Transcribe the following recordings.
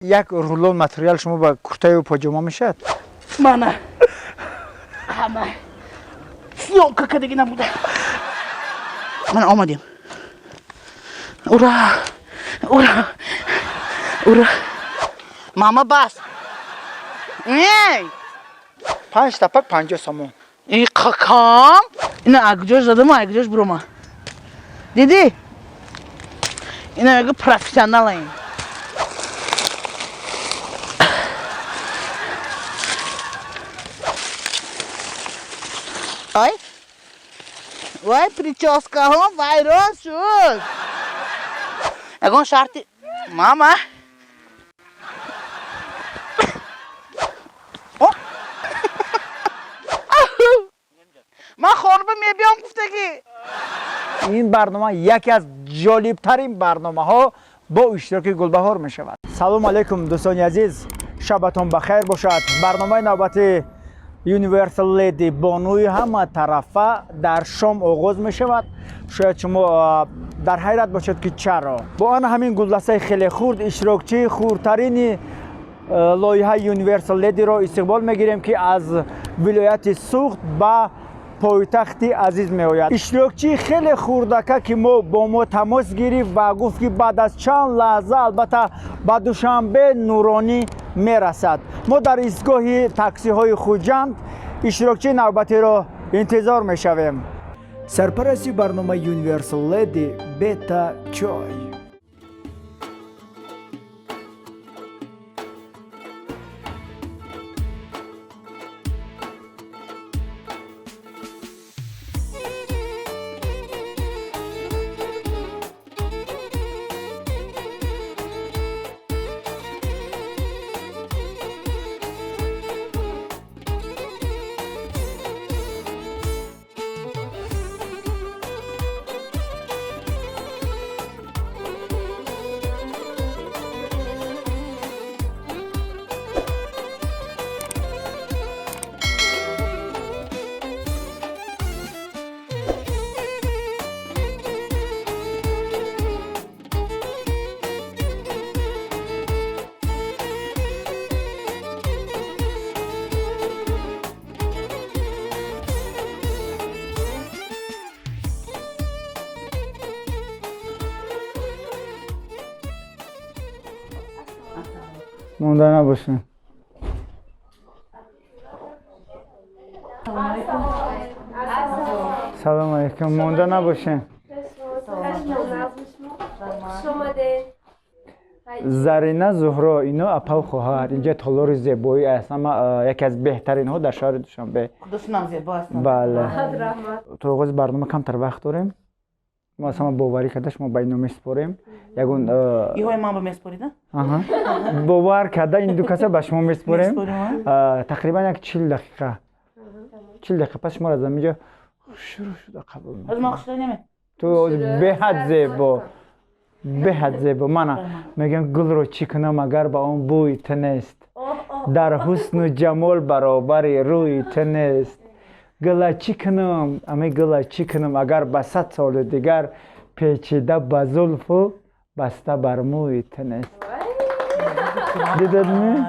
Як рулон материал шумо ба куртаю поҷома мешавад? Мана ҳама съёмка кардагӣ набуда. Мана омадем. Ура, ура, ура! Мама, бас! Эй! Панҷ тапак 50 сомон. И какам ина акҷош задама, акҷош бурома. Дидӣ, ина мегӯ профессионалаем. Ой, вай, причёскаҳо вайрон шуд. Ягон шарти, мама. О! Ман хонуба мебиём гуфтагӣ. Ин барнома яке аз ҷолибтарин барномаҳо бо иштироки Гулбаҳор мешавад. Салому алайкум, дӯстони азиз, шабатон бахайр бошад. Барномаи навбати Universal Lady, бонуи ҳама тарафа, дар шом оғоз мешавад. Шояд шумо дар ҳайрат бошед, ки чаро бо ана ҳамин гулдастаи хеле хурд иштирокчии хурдтарини лоиҳаи Universal Lady-ро истиқбол мегирем, ки аз вилояти Суғд ба пойтахти азиз меояд. Иштирокчии хеле хурдака, ки мо бо мо тамос гирифт ва гуфт, ки баъд аз чанд лаҳза албатта ба Душанбе нуронӣ мерасад. Мо дар истгоҳи таксиҳои Хуҷанд иштирокчии навбатиро интизор мешавем. Сарпарасти барномаи Universal Lady Бета Чой. Монда набошем. Салому алайкум, монда набошем. Зарина, Зуҳро, ино апау хоҳар. Инҷа толори зебоӣ аст, ама яке аз беҳтаринҳо дар шаҳри Душанбе. Худошунам зебо ҳастанд. Бале, то оғози барнома камтар вақт дорем. Мо аз ҳама боварӣ карда шумо ба ино месупорем ягон Иҳои ман ба месупорида? Бовар карда ин ду каса ба шумо месупорем. Тақрибан як 40 дақиқа, 40 дақиқа пас шуморо аз ҳаминҷо шурӯъ шуда қабул. Ту беҳад зебо, беҳад зебо. Мана мегӯям, гулро чӣ кунам, агар ба он бӯи ту нест, дар ҳусну ҷамол баробари рӯи ту нест. Гула чӣ кунам, ами гула чӣ кунам, агар ба 100 соли дигар печида ба зулфу баста бар мӯи ту нест. Дидадми?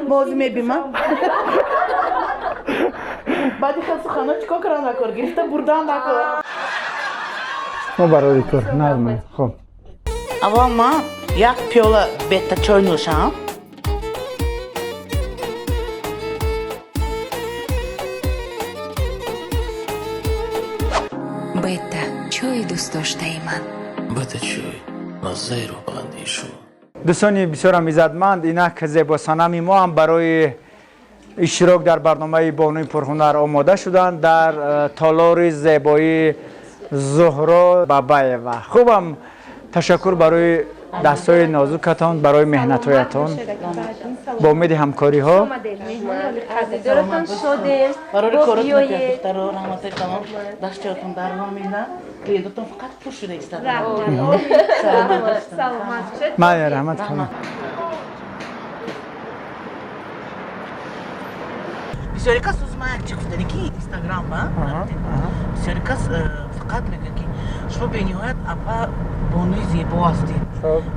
Боз мебима. Баъди хел сухано чӣ кор кардан накор, гирифта бурдан накор. Мо барори кор нарма. Хоб. Аввал ман як пиёла Бета чой нӯшам. Бета чойи дӯстдоштаи ман. Бета чой, маззаи рӯҳбаландии шумо. Дӯстони бисёрам иззатманд, инак зебосанами мо ҳам барои иштирок дар барномаи бонуи пурҳунар омода шуданд дар толори зебоии Зуҳро Бабаева. Хубам, ташаккур барои дастҳои нозукатон, барои меҳнатҳоятон. Бо умеди ҳамкориҳо. Дидоратон шодем. Барори коротон, духтаро, раҳматои тамом, дастчиётон дарҳо мина клиентотон фақат пур шуда истода. Саломат. Майя, раҳмат кунам. Бисёри кас ӯзи ман як чи гуфтани, ки Инстаграм ба бисёри кас фақат мегӯяд, ки шумо бениҳоят, апа, бонуи зебо ҳастед,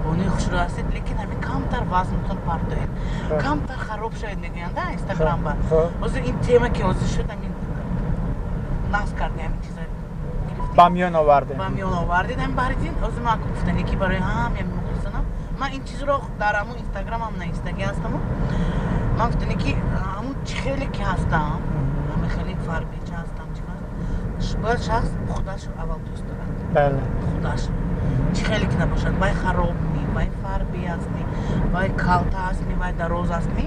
бонуи хушрӯ ҳастед, лекин ҳамин Камтар вазнтон партоед, камтар хароб шавед, мегӯянд да Инстаграм ба. Ҳозир ин тема ки ҳозир шуд, ҳамин нағз карди, ҳамин чиза гирифтем. Ба миён овардем. Ба миён овардед ҳамин Баҳриддин. Ҳозир ман гуфтане ки барои ҳамин мухлисонам, ман ин чизро дар ҳамун Инстаграмам навистагӣ ҳастаму ман гуфтане ки ҳамун чӣ хеле ки ҳастам, ҳамин хеле фарбеча ҳастам, чӣ ҳаст, бояд шахс худашро аввал дӯст дорад. Худаш чӣ хеле ки набошад, вай хароб ми, вай фарбе астми, вай калта астми, вай дароз астми,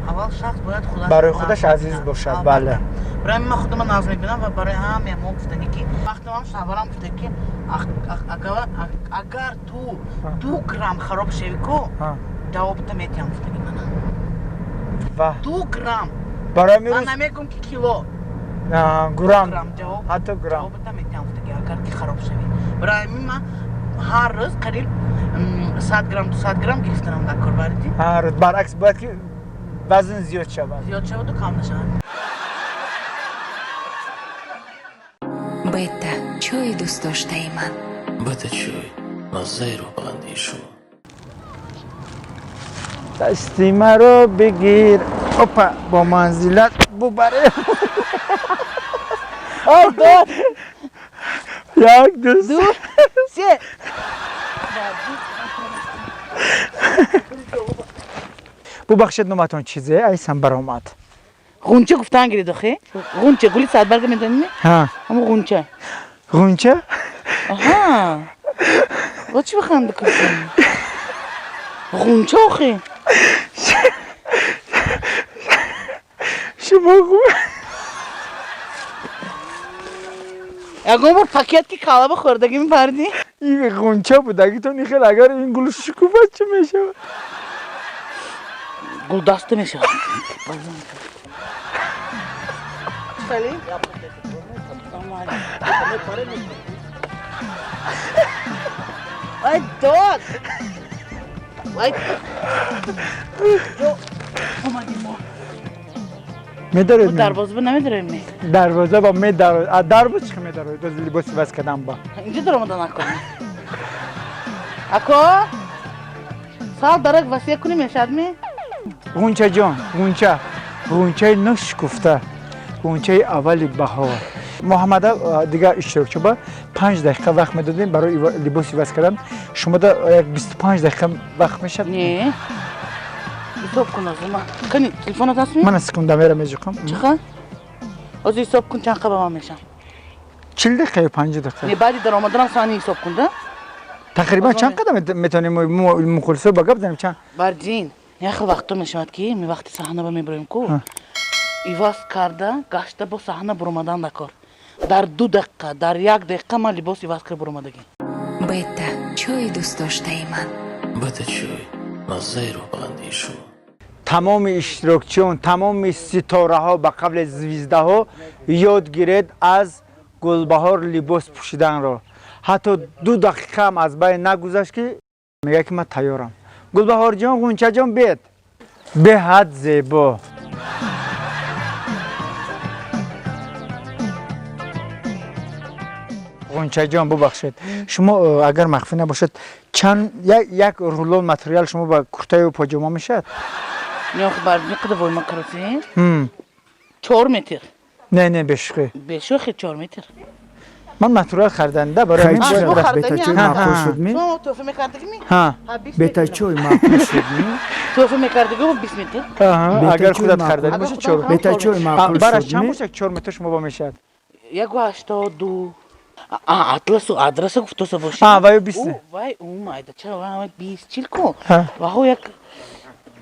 аввал шахс бояд худаш барои худаш азиз бошад. Бале. Барои ҳамин ман худама нағз мебинам ва барои ҳамаи мо гуфтане ки вақтам шавҳарам гуфта ки агар ту 2 грамм хароб шавӣ ку, ҷавобта метиҳам, гуфтаги мана. 2 грамм. Барои ман намегӯм ки кило. Грамм. Ҷавоб. Ҳатто грамм. Ҷавобта метиҳам, гуфтаги, агар ки хароб шавӣ. Барои ҳамин ман ҳар рӯз қариб 100 грамм, 200 грамм гирифтанам дар кор, Баҳриддин. Ҳар рӯз. Баръакс, бояд ки вазн зиёд шавад. Зиёд шаваду кам нашавад. Бетта, чойи дӯстдоштаи ман. Бета чой, маззаи рӯҳбаландии шумо. Дасти маро бигир, опа, бо манзилат бубаре. Ой, дод! Як, ду, ду, се. Бубахшед, номатон чизе айсам баромад? Ғунча гуфтан гирид охе. Ғунча, гули садбарга медонӣ? Ҳа. Ҳамун ғунча. Ғунча. Аҳа. Во чӣ биханди кунӣ? Ғунча охе. Шумо Ягон бор пакет ки калаба хӯрдагӣ мепардӣ? Ин ғунча будагитон хел, агар ин гул шукуфа, чӣ мешавад? Гулдаста мешавад. Салим. Ай, дод! Ай! Омадим мо. Медароед? Дарвоза намедароем ме? Дарвоза ба медароед. А дарвоз чӣ медароед? Оз либос иваз кардам ба. Инҷо даромада накун. Ако? Сал дарак васия кунӣ мешад ме? Ғунчаҷон, ғунча, ғунчаи ношукуфта, ғунчаи аввали баҳор. Муҳаммада, дигар иштирокчӣ ба 5 дақиқа вақт медодем барои либос иваз кардан. Шумода як 25 дақиқа вақт мешавад? Не. Ҳисоб кун озу ман. Кани телефонат ҳаст ми? Мана, секундамера меҷиқам. Чиқа? Озу ҳисоб кун, чанд қа ба ман мешам. 40 дақиқа ё 50 дақиқа. Не, баъди даромаданам сани ҳисоб кун да. Тақрибан чанд қадам метавонем мухлисо ба гап занем, чанд? Бардин, як хел вақто мешавад ки ми вақти саҳна ба мебироем ку, иваз карда гашта бо саҳна буромадан дар кор. Дар 2 дақиқа, дар як дақиқа ман либос иваз карда буромадагӣ. Бетта, чойи дӯстдоштаи ман. Бета чой, маззаи рӯҳбаландии шумо. Тамоми иштирокчиён, тамоми ситораҳо, ба қавли звездаҳо, ёд гиред аз Гулбаҳор либос пӯшиданро. Ҳатто 2 дақиқаам аз байн нагузашт, ки мегӯяд ки ман тайёрам. Гулбаҳорҷон, Ғунчаҷон, бед беҳад зебо. Ғунчаҷон, бубахшед, шумо агар махфӣ набошад, чанд як рулон материал шумо ба куртаю поҷома мешавад? Не, охи, Бардин, қада войма кароси? 4 метр. Не, не, бешӯхӣ. Бешӯхи, 4 метр. Ман материал хариданда барои Хай, ҳамин шумо бояд- харидани Бетачой ҳам? маъқул шуд ми? Шумо тӯҳфа мекардагӣ ми? Ҳа. Ҳа, 20 метр. Бетачой маъқул шуд ми? Тӯҳфа мекардагӣ бо 20 метр. Аҳа, агар Бетачой худат маъқул. харидани Агар бошад, худам чор. харам, Бетачой А, маъқул бараш шуд чанд ми? бошад, 4 метр шумо ба мешавад? 182. А, атласу адраса гуфтоса боши. А, ваю 20. У, вай, у, майда, чаро, вай, 20, 40 ку. Ҳа. Ваҳо як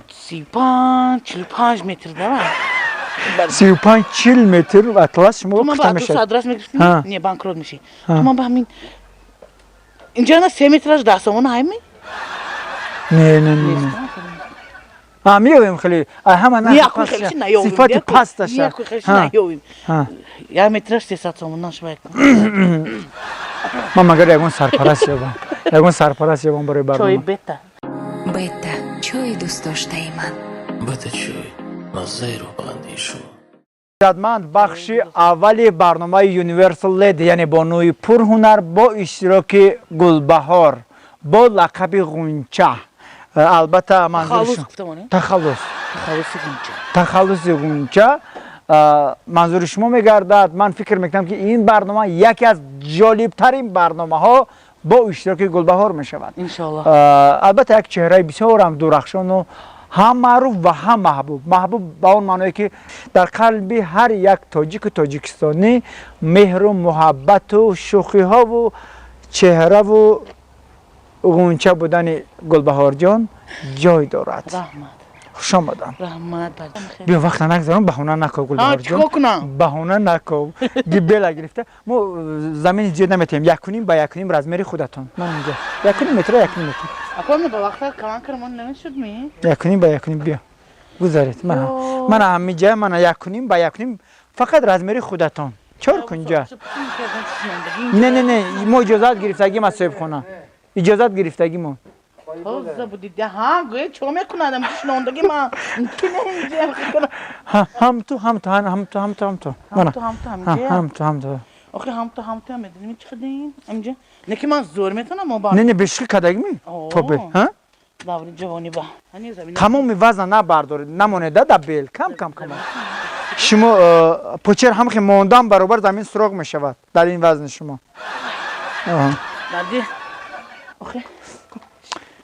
35, 45 метр дара. 35, 40 метр атлас шумо Ту ман ба кушта атласу мешавад. адрас мегирифтӣ? Ҳа. Не, банкрот мешӣ. Ҳа. Ту ман ба ҳамин инҷа на 3 метраш 10 сомона ҳайми? Не, не, не, не. А, меёвем хеле. А, ҳама Не, нархи акун пастша. хеле наёвем. Сифати пасташа. Не, акун хеле Ҳа. наёвем. Ҳа. 1 метраш 300 сомона швай. Ман магар ягон сарпараст ёбам. Ягон сарпараст ёбам барои Чой барнома. бета. Бетта, чойи дӯстдоштаи ман. Бета чой, маззаи рӯҳбаландии шумо. Иззатманд, бахши аввали барномаи Universal Lady, яъне бонуи пурҳунар, бо иштироки Гулбаҳор бо лақаби Ғунча. Албатта, манзури Тахаллус гуфта монем? Тахаллус. Тахаллуси Ғунча. Тахаллуси Ғунча манзури шумо мегардад. Ман фикр мекунам, ки ин барнома яке аз ҷолибтарин барномаҳо бо иштироки Гулбаҳор мешавад. Иншоаллоҳ. Албатта, як чеҳраи бисёрам дурахшону ҳам маъруф ва ҳам маҳбуб. Маҳбуб ба он маъное, ки дар қалби ҳар як тоҷику тоҷикистонӣ меҳру муҳаббату шӯхиҳову чеҳраву ғунча будани Гулбаҳорҷон ҷой дорад. Раҳмат. Хушомадам. Раҳмат. Биё, вақта нагзарон, баҳона наков, Гулбаҳорҷон. Чикор кунам? Баҳона наков. Бела гирифта мо замини зиёд наметиҳем, 1.5 ба 1.5, размери худатон. Ман инҷа 1.5 метра, 1.5 метр. Ако ба вақта калан кармон намешуд ми? 1.5 ба 1.5, биё, гузаред. Мана, мана ҳамиҷа, мана 1.5 ба 1.5, фақат размери худатон, чор кунҷа. Не, не, не, мо иҷозат гирифтагим аз соҳибхона, иҷозат гирифтагимо. Тоза будида, ҳа, гӯя чо мекунадам шунондагӣ ман ки не инҷа. Ҳамту, ҳамту, ҳамту, ҳамту, ҳамту, мана. Ҳамту, ҳамту, ҳамҷа. Ҳамту, ҳамту. Охи, ҳамту, ҳамту ҳам медонем чӣ қадим ҳамҷа, не ки ман зӯр метавонам оба. Не, не, бешухӣ кардагими тобе, ҳа. Даври ҷавонӣ ба ҳани замина. Тамоми вазна набардоред, намонеда да бел, кам кам кам. Шумо почер ҳамхи мондан баробар замин суроғ мешавад дар ин вазни шумо. Дарди охи.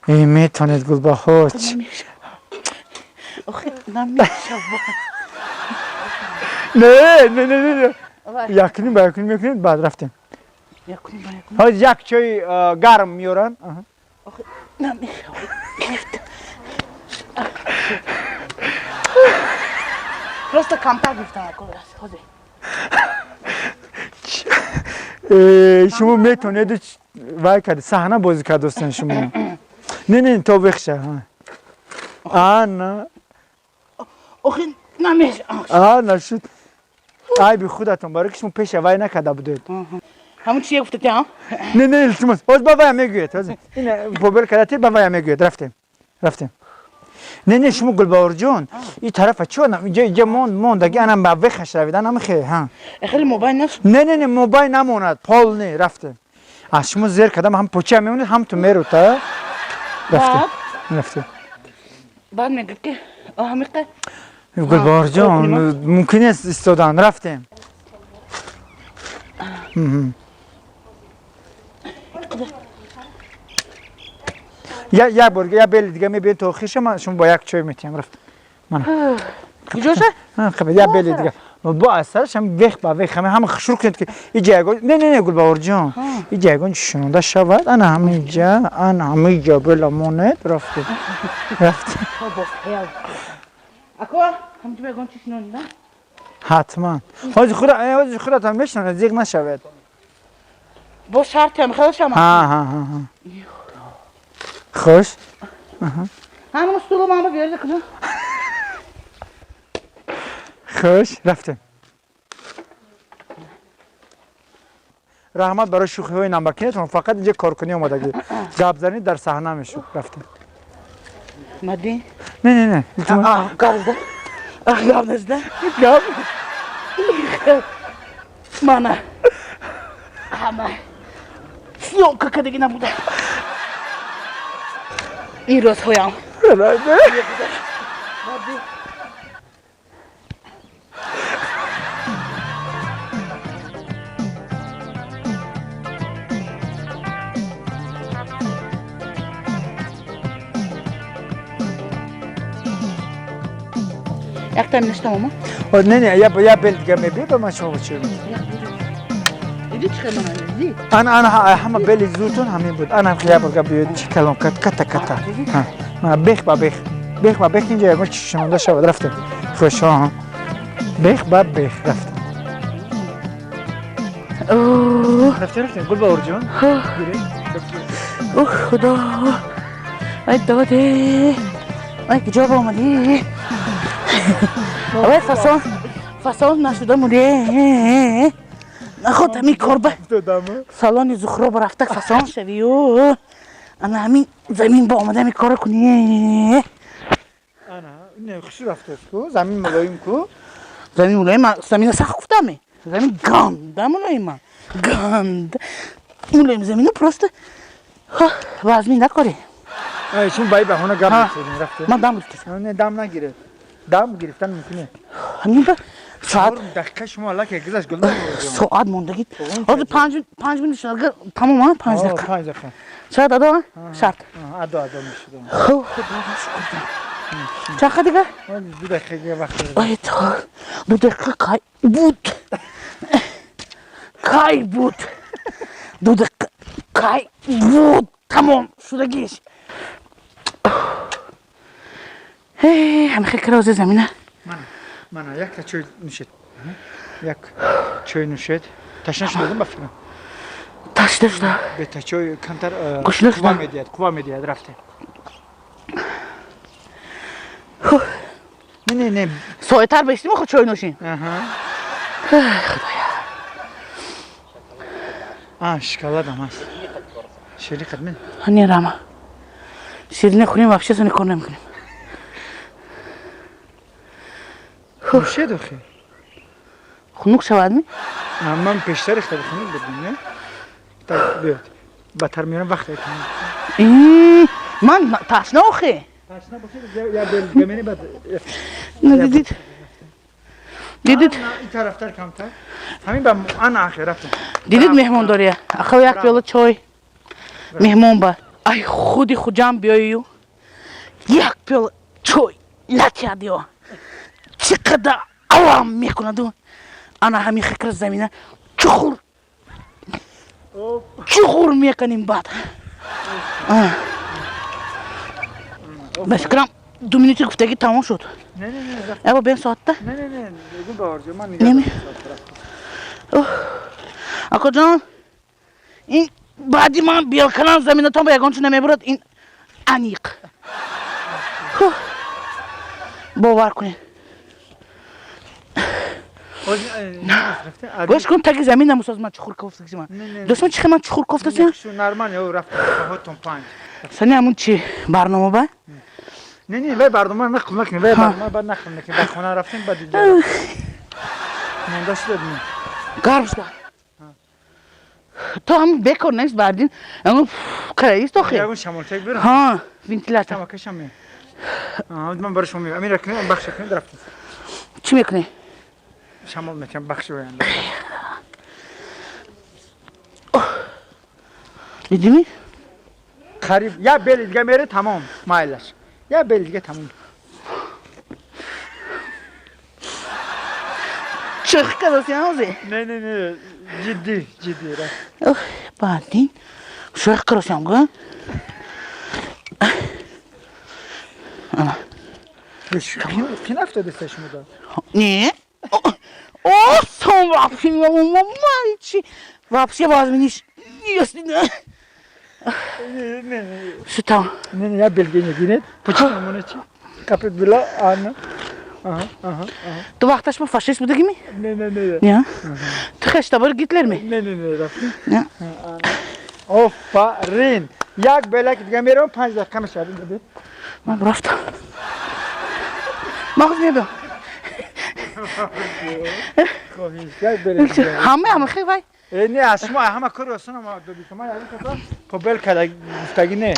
Э, метавонед, Гулбаҳор. Охи, намешава. Не, не, не, не, 1.5 ба 1.5 мекунед, баъд рафтем. 1.5 ба 1.5. Ҳозир як чои гарм меёранд. Намешава. Просто камтар гирифтам, ако ҳозир. Шумо метавонеду вай кард, саҳна бозӣ кардостен шумо. Не, не, то бихша ана. Охи, намешава. Ана, шуд. Айби худатон, барои ки шумо пеша вай накарда будед. Ҳамун чие гуфтати, ҳам? Не, не, илтимос, ҳоз ба вая мегӯед. Ҳозир ин побел кардати, ба вая мегӯед. Рафтем, рафтем. Не, не, шумо, Гулбаҳорҷон, ин тарафа чӣ, инҷа, инҷа мондаги, ана ба вехаш равид, ана михе, ҳа. Хеле мобайн нашуд. Не, не, не, мобайн намонад, пол не. Рафтем. Аз шумо зер кардам, ҳам поча мемонед, ҳам ту мерута. Рафтем, рафтем. Баъд мегӯяд, ки ҳамиқа. Гулбаҳорҷон, мумкин нест истодан. Рафтем. Як бор я бели дига мебиёед то охирша, ман шумо бо як чой метиҳам. Рафтем, мана. Куҷоша? Я бели дига бо аз сараш ҳам вех ба вех, ҳама шурӯъ кунед, ки иҷа ягон, не, не, не, Гулбаҳорҷон, иҷа ягон шунонда шавад. Ана ҳамиҷа, ана ҳамиҷа бела монед. Рафтем, рафтем. Ако ҳамҷа ягон чи шунонда. Ҳатман, ҳозир худа, ҳозир худатон мешунонед, зиқ нашавед. Бо шарти ҳам хеле шама. Ҳа, ҳа, ҳа, хуш. Ҳамон стулу ман ба биёрда кунам. Хуш, рафтем. Раҳмат барои шӯхиҳои намбакинатон. Фақат инҷа коркунӣ омадагӣ, гапзанӣ дар саҳна мешуд. Рафтем. Мадин. Не, не, не. Гапзда, гапзда. Гап. Мана ҳама съёмка кардагӣ набуда ин рӯзҳоям. Якта минаштам. Не, не, я бел дига мебиёд, ба ман шумо чӣ. Диди, чӣ хел мана диди? Ана, ана, ҳама бели зудтон ҳамин буд. Ана я бор биёд, чӣ калон, ката ката. Мана, бех ба бех, бех ба бех, инҷа ягон чӣ шунонда шавад. Рафтем. Хуш, бех ба бех, рафтем, рафтем, рафтем, Гулбаҳорҷон. Ух, худо, ай доде, ай куҷо ба омадӣ? Ай, фасон фасон нашуда муде. Наход ҳамин кор ба салони Зухро ба рафта фасон шавию ана ҳамин замин ба омада ҳамин кора кунӣ. Ана, не, хуш рафтед ку, замин мулоим ку. Замин мулоим, замина сахт гуфтаме, замин ганда мулоима, ганда мулоим. Замина просто вазмин накорӣ. Шумо ба ин баҳона гап мезанед, рафте. Ман дам гирифтам. Не, дам нагиред. Дам гирифтан мумкин. Ҳамин ба соат дақиқа шумо аллакай гузашт, Гулбаҳор ҷон. Соат мондагӣ. Ҳозир 5 минут шуд. Агар тамом, а? 5 дақиқа. 5 дақиқа. Шояд адо, а? Шарт. Адо, адо мешуд. Хуб, худо шукр. Чанд дига? 2 дақиқа дига вақт дорем. Ай, то 2 дақиқа кай буд? Кай буд? 2 дақиқа кай буд? Тамом шудагиш. Эй, ҳамихел кира ози замина. Мана, мана, якта чой нӯшед. Як чой нӯшед. Ташна шудадам ба фикрам. Ташна шуда. Бета чой камтар Гушна қувва шудам. медиҳад, қувва медиҳад, рафте. Не, не, не. Соятар бештим хо чой нӯшем. Аҳа. Худоя. А, шоколадам ҳаст. Шири қадми? Не, рама. Ширини хӯрем, вообще сони кор намекунем. Нӯшед охи. Хунук шавад ми? Ман пештар рехта хунук будем, не? Так, биёд. Батар меёрам, вақт якам. Ман ташна охи. Ташна бошед, я бел гамени бад. Не дидид? Дидид? Ин тарафтар камтар. Ҳамин ба ана ахи рафтем. Дидид меҳмондория? Ахав як пиёла чой. Меҳмон ба. Ай худи Хуҷанд биёю як пиёла чой натиҳад ё. Чӣ қадар алам мекунаду. Ана ҳамин хикра замина чуқур чуқур мекунем баъд. Ба фикрам 2 минути гуфтагӣ тамом шуд. Не, не, не, рафтем. Эва бен соатта? Не, не, не, Гулбаҳор ҷон, ман Неми? нигаҳ. Акоҷон, ин баъди ман белканам заминатон ба ягон чиз намебурад, ин аниқ. Бовар кунед. Гӯш кун, таги замин намусоз ман чуқур кофтагӣ ман. Не, не, Дӯст, чӣ ман чуқур кофтасем? Нормал, ё рафтем, ҳотон 5. Сани ҳамун чи барнома ба? Не, не, вай барнома нақл накунед, вай барнома баъд нақл накунед. Ба хона рафтем, баъд инҷо. Монда шудад ми? Гарм шуда. То ҳам бекор нест бардин. Ҳамун караист охи. Ягон шамолчак бирам. Ҳа, вентилятор. Тамакашам ми. Ман барои шумо мегӯям. Амира кунед, бахша кунед, рафтем. Чӣ мекунӣ? Шамол мекунам, бахши оянда. Дидими? Қариб як бели дига мере, тамом, майлаш. Як бели дига тамом. Чиқ кардасӣ ҳози? Не, не, не, ҷиддӣ, ҷиддӣ рафт. Бардин. Шӯх кардасиам гӯ? Ана. Қин афтодаста шумо да? Не. Осон вообще, ман чи вообще вазминиш нест. Не, не, не. Шутам. Не, не, як белги нагиред. Почему намона чи? Капет била, ана. Аҳа, аҳа, аҳа. Ту вақташ ма фашист будагими? Не, не, не. Не? Ту хештабори Гитлер ми? Не, не, не, рафтем. Не. Офарин. Як белак дига меравам, 5 дақиқа мешавад. Ман рафтам. Ман худ мебиям. Хоҳиш, як белак дига. Ҳама ҳама хел вай. Не, аз шумо ҳама кори осон ама додӣ. Ман ягон каса побел карда гуфтагӣ не.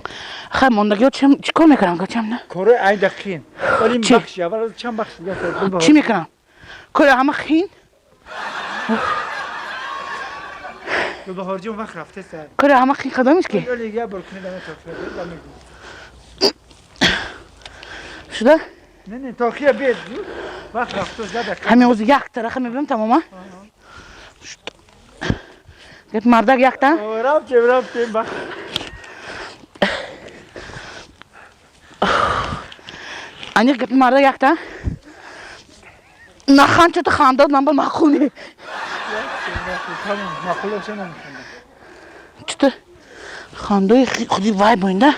Хай мондагиҳо чӣ кор мекунам гачам на? Корои айда қин. Вале ин Чӣ? бахши аввал чанд бахш дига аст. Чӣ мекунам? Кори ҳама хин? Гулбаҳор ҷон, вақт рафтест. Кори ҳама хин кадомиш ки? Вале як бор кунед, ама то охир мегӯям. Шуда? Не, не, то охир биед. Вақт рафтост, 10 дақиқа. Ҳамин ҳозир як тараха мебиям, тамома? Гап мардак якта? Рафтем, рафтем, вақт. Аниқ гапи мардак якта? Нахан чото хандод ман ба маъқул не. Тамом, маъқул боша намехандам. Чото хандои худи вай боинда?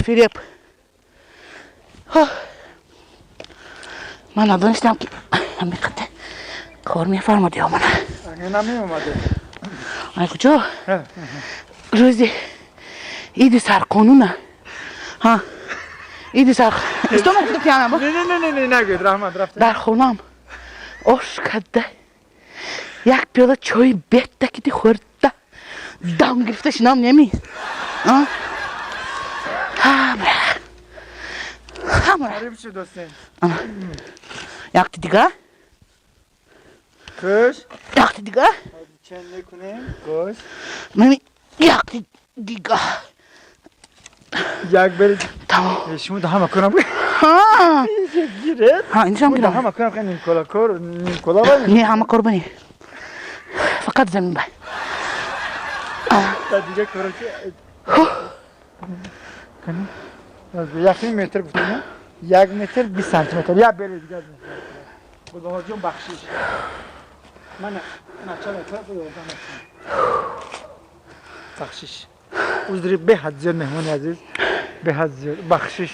Фиреб. Ман надонистам ки ҳамин қадр кор мефармуд ё мана. Агар намеомаде. Ай куҷо? Рӯзи иди сарқонуна. Ҳа. Иди сар. Истома гуфта пиянам бо. Не, не, не, не, не, нагӯед, раҳмат, рафтем. Дар хонам ош карда як пиёла чои бетта кити хӯрда дам гирифта шинам неми. Ҳамра. Қариб шудостем. Якти дига. Хуш. Якти дига. Чен мекунем. Хуш. Мами якти дига. Як бел. Тамом. Шумо да ҳама кунам. Ҳа. Гиред. Ҳа, инҷам Да гирам. ҳама кунам ним кола кор, ним кола ва Не, ҳама кор бани. Фақат замин бай. Да дига короче. Кунем. Як ним метр гуфтем. 1 метр 20 сантиметр. Як бели дига. Гулбаҳор ҷон, бахшиш. Ман начала кор ёрдам. Бахшиш. Узри беҳад зиёд, меҳмони азиз. Беҳад зиёд. Бахшиш.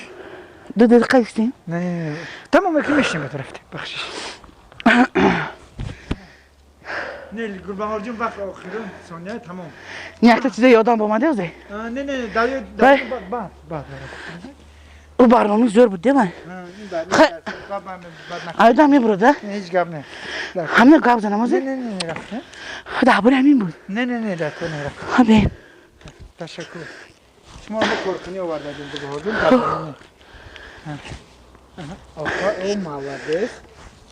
2 дақиқа истем. Не, не, не. Тамом мекунем, мешинем, ба рафтем. Бахшиш. Не, Гулбаҳор ҷон, вақт охирон сония тамом. Не, якта чиза ёдам омада озе. Не, не, дар Бай. баъд баъд баъд. Ӯ барномаи зӯр буд, демай. Ин баъд баъд баъд. Айдам мебурад, а? Ҳеҷ гап не. Ҳамин гап занам Не, озе? не, не, не, рафтем. Дар бораи ҳамин буд. Не, не, не, дар не рафтем. Ҳа, бе. Ташаккур. Шумо мо коркунӣ овардадем, Гулбаҳор ҷон. Дар Офа, о, молодец.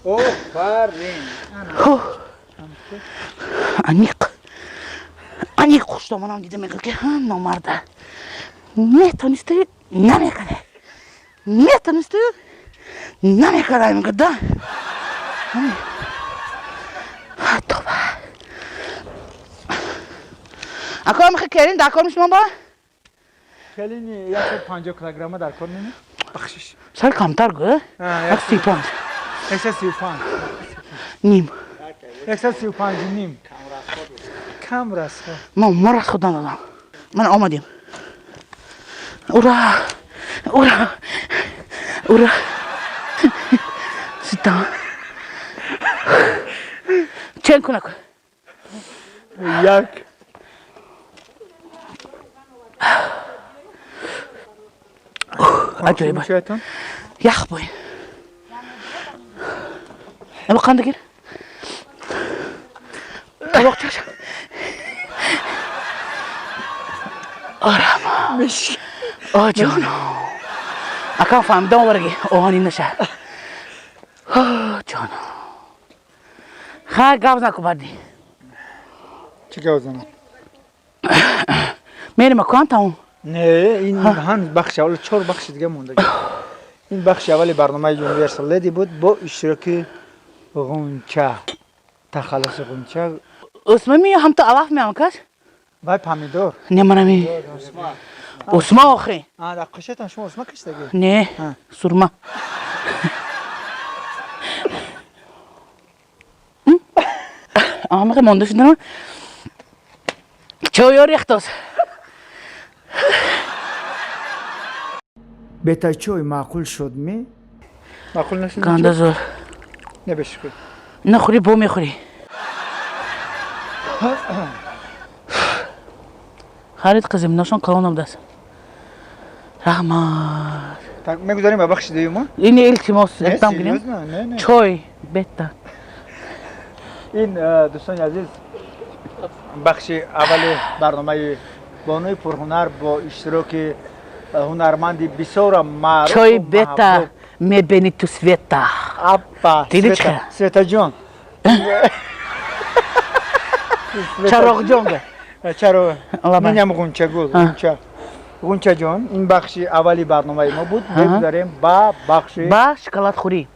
Офарин. Хо. Аниқ. Аниқ хуштомонам дида мегӯяд ки ҳам номарда. Метонистӣ, намекарда. Метонистӣ, намекарда, мегӯяд, да. Ҳамин. Ҳа, тоба. Ако мехе келин дар кор мишмон ба? Келини 150 килограмма дар кор неми? Бахшиш. Сал камтар гӯ. 135. 135. Ним. 135 ним. Кам расход. Ма мо расход надодам. Ман омадем. Ура! Ура! Ура! Сита. Чен кунак. Як. Аҷоиба. Чоятон? Ях бой. Эба қанда гир. Табоқ чаш. Орама. Меш. О ҷоно. Акам фаҳмидам оварги оҳанин наша. О ҷоно. Ха, гап наку барди. Чӣ гап занам? Мерим акуам тамом. Не, ин ҳанӯз бахши аввал, чор бахши дига монда. Ин бахши аввали барномаи Universal Lady буд бо иштироки Ғунча. Тахаллуси Ғунча. Усма ми ҳам ту алаф меам кас? Вай помидор. Не, манами. Усма охи. А, дар қишатон шумо усма киштагӣ? Не, Ҳа. сурма. Амақи монда шудам. Чойо рехтос. Бетачой маъқул шуд ми? Маъқул нашуд? Ганда зор. Не бешукр. Нахӯри, бо мехӯрӣ. Харид қизим, ношон калон омдааст. Раҳмат. Так, мегузарем ба бахши дуюм? Ин илтимос, Не, якдам гирем. серьёзно? Не, не. Чой, бетта. Ин дӯстони азиз, бахши аввали барномаи бонуи пурҳунар бо иштироки ҳунарманди бисёра маъруфу Чой бетта маҳбуб. мебени ту света. Аппа, Диди Света, чӣ? Светаҷон. Чароғҷон га. Чаро? Лабай. Минам Ғунчагул, А. Ғунча. Ғунчаҷон, ин бахши аввали барномаи мо буд. Аҳа. Мегузарем ба бахши Ба шоколадхӯрӣ.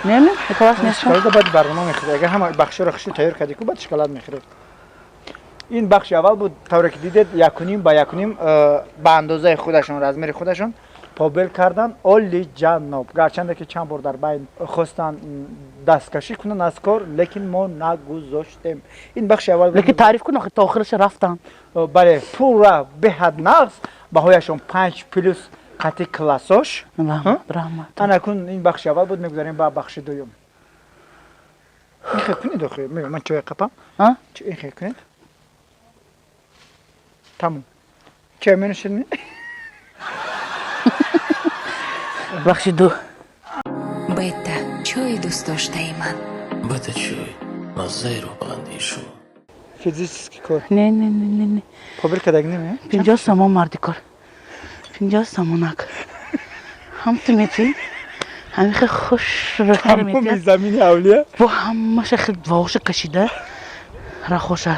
Неми? Шоколад нест? Шоколад баъди барнома мехӯред. Агар ҳама бахшҳоро хушрӯ тайёр кардӣ ку, баъд шоколад мехӯред. Ин бахши аввал буд, тавре ки дидед, якуним ба якуним ба андозаи худашон, размери худашон побел кардан. Оли ҷаноб, гарчанде ки чанд бор дар байн хостанд дасткашӣ кунанд аз кор, лекин мо нагузоштем. Ин бахши аввал буд. Лекин таъриф кун, охи то охираша рафтан. Бале, пурра беҳад нағз, баҳояшон 5 плюс қатъи классош. Раҳмат, раҳмат. Анакун ин бахши аввал буд, мегузарем ба бахши дуюм. Ин хел кунед охи, ман чой қапам. А? Ин хел кунед. Тамом. Чой менӯшед? Бахши ду. Бетта, чойи дӯстдоштаи ман. Бета чой, маззаи рӯҳбаландии шумо. Физический кор. Не, не, не, не, не. Побел кадаг неме? 50 сомон, марди кор. 50 сомонак. Ҳам ту метӣ? Ҳамихе хуш Ҳамоми замини авлия? Бо ҳамаша хел воша кашида рахоша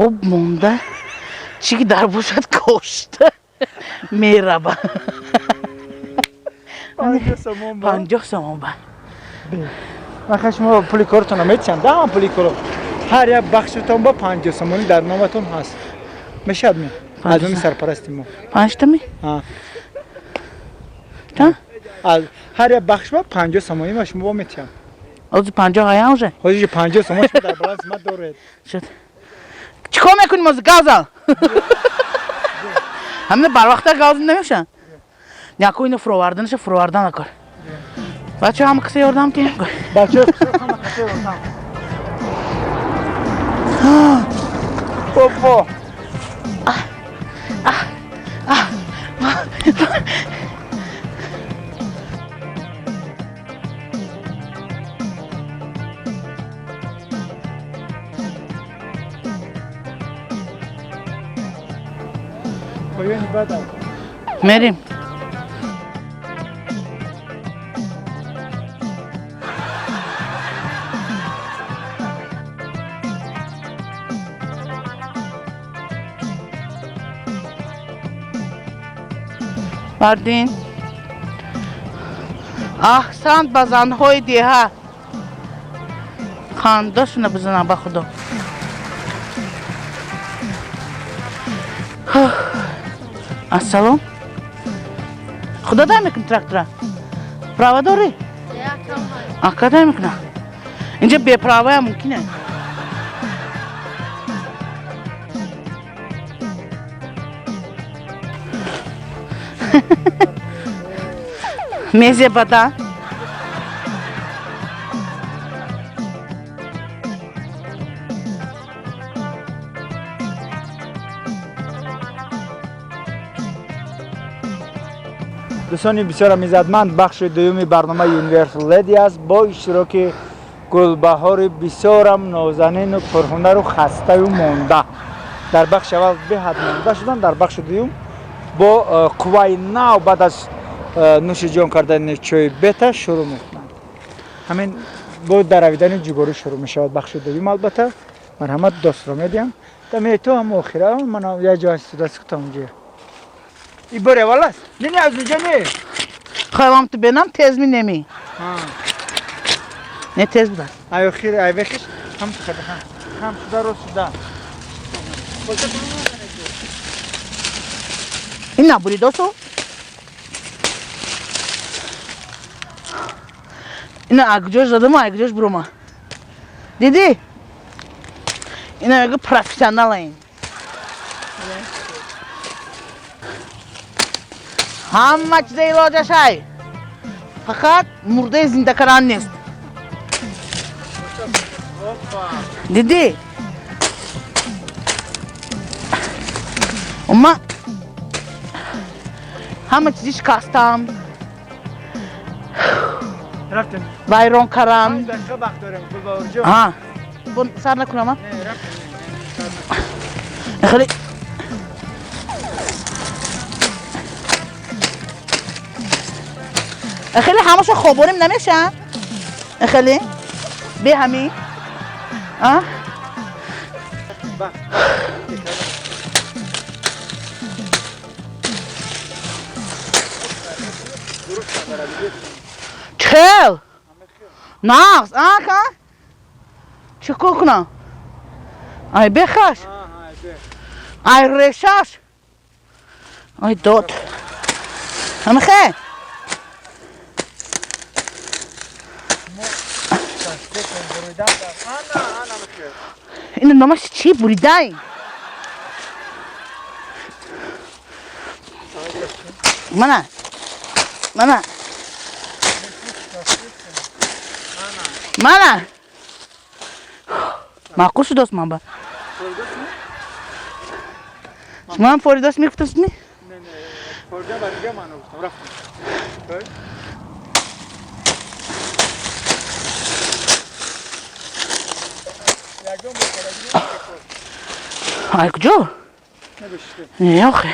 об монда чӣ ки дар бошад кошта мераба. 50 сомон ба? 50 сомон ба. Вақте шумо пули коротонро метиҳам, да, пули коро. Ҳар як бахшатон ба 50 сомонӣ дар номатон ҳаст. Мешавад ми? Аз номи сарпарасти мо. Панҷтами? Ҳа. Чанд? Аз ҳар як бахш ба 50 сомонӣ ма шумо метиҳам. Ҳозир 50 аян уже? Ҳозир 50 сомон шумо дар баланси ма доред. Шуд. Чӣ кор мекунем ҳозир? Гавзал? Ҳамина барвақта гавзим намешавад? Няко ино фуроварданаша фуровардан накор. Бачаҳо ҳама каса ёрдам кунем. Бачаҳо ҳама каса ёрдам. Опа! Поёни бадам. Мерим. Бардин. Аҳсант ба занҳои деҳа. Хандашона бизанам ба худо. Ассалом. Худо дай мекунӣ трактора? Права дорӣ? Ака дай мекуна. Инҷа беправаям мумкине. Мезебада. Дӯстони бисёр иззатманд, бахши дуюми барномаи Universal Lady аст бо иштироки Гулбаҳори бисёрам нозанину пурҳунару хастаю монда. Дар бахши аввал беҳад монда шуданд, дар бахши дуюм бо қувваи нав баъд аз нӯши ҷон кардани чойи бета шурӯъ мекунанд. Ҳамин бо даравидани ҷугорӣ шурӯъ мешавад бахши дуюм. Албатта, марҳамат, достро медиҳам. Даме то ҳам охира ман як ҷо ҳасту онҷо. И бори аввал аст? Не, не, аз унҷа не. Хоҳам ту бенам тез ми неми. Не тез буда. Ай охир, ай вехиш ҳам хада ҳам шуда рост шуда. Ин набуридосу? Ина акҷош задам, акҷош бурома. Дидӣ? Ина мегӯ профессионалаин. Ҳама чиза илоҷашай. Фақат мурдаи зинда кардан нест. Дидӣ? Ума ҳама чизи шикастам. Рафтем. Вайрон карам. 5 дақиқа вақт дорем, Гулбаҳорҷон. Ҳа. Сар накунам, а? Не, рафтем. Хеле хеле ҳамаша хобонем намешаванд? Хеле бе ҳамин? А? Чхел? Нағз, а ка? Чӣ кор кунам? Ай бехаш? Ай решаш? Ай дод. Ҳамихе? Ина номаш чӣ буридай? Мана. Мана. Мана. Маъқул шудост ман ба. Шумоам форидост мегуфтаст ми? Не, не, форида ба дига маъно гуфтам. Рафтем. Ай куҷо? Не, охе.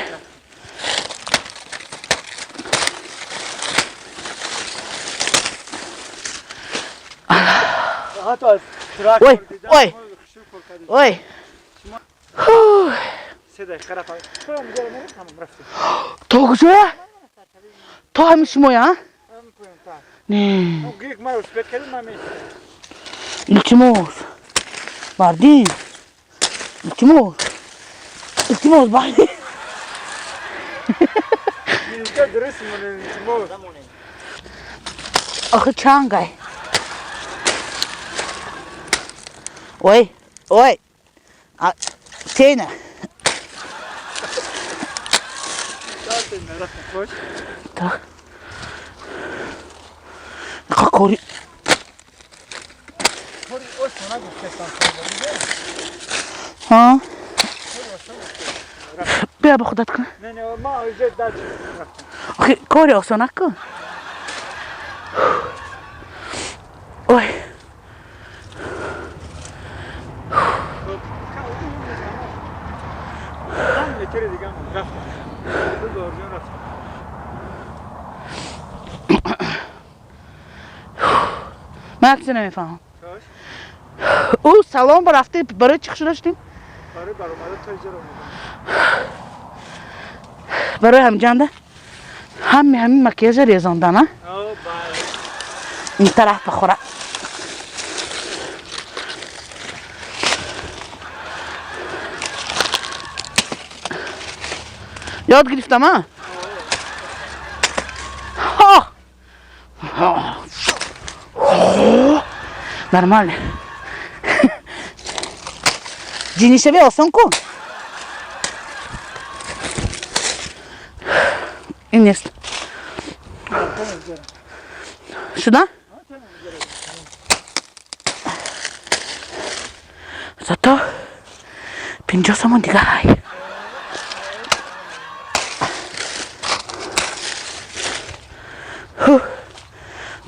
Ой, ой, ой. То куҷоя? То ҳами шумоя? Не. Илтимос. Бардин. Илтимос. Илтимос, Бардин. Охи чангай. Ой, ой. Тена. Так. Кори. Ҳа? Бия ба худат кун. Охи кори осона кун. Ой. Ман як чизе намефаҳмам. Ӯ салон ба рафте барои чӣ шуда шудем? Барои баромада то иҷора омадам. Барои ҳамҷанда ҳами ҳамин макияжа резондан, а? Ин тараф бихӯра. Ёд гирифтам, а? Нормально. Ҷинишави осон кун. Ин нест. Шуда? Зато 50 сомон дига ҳай.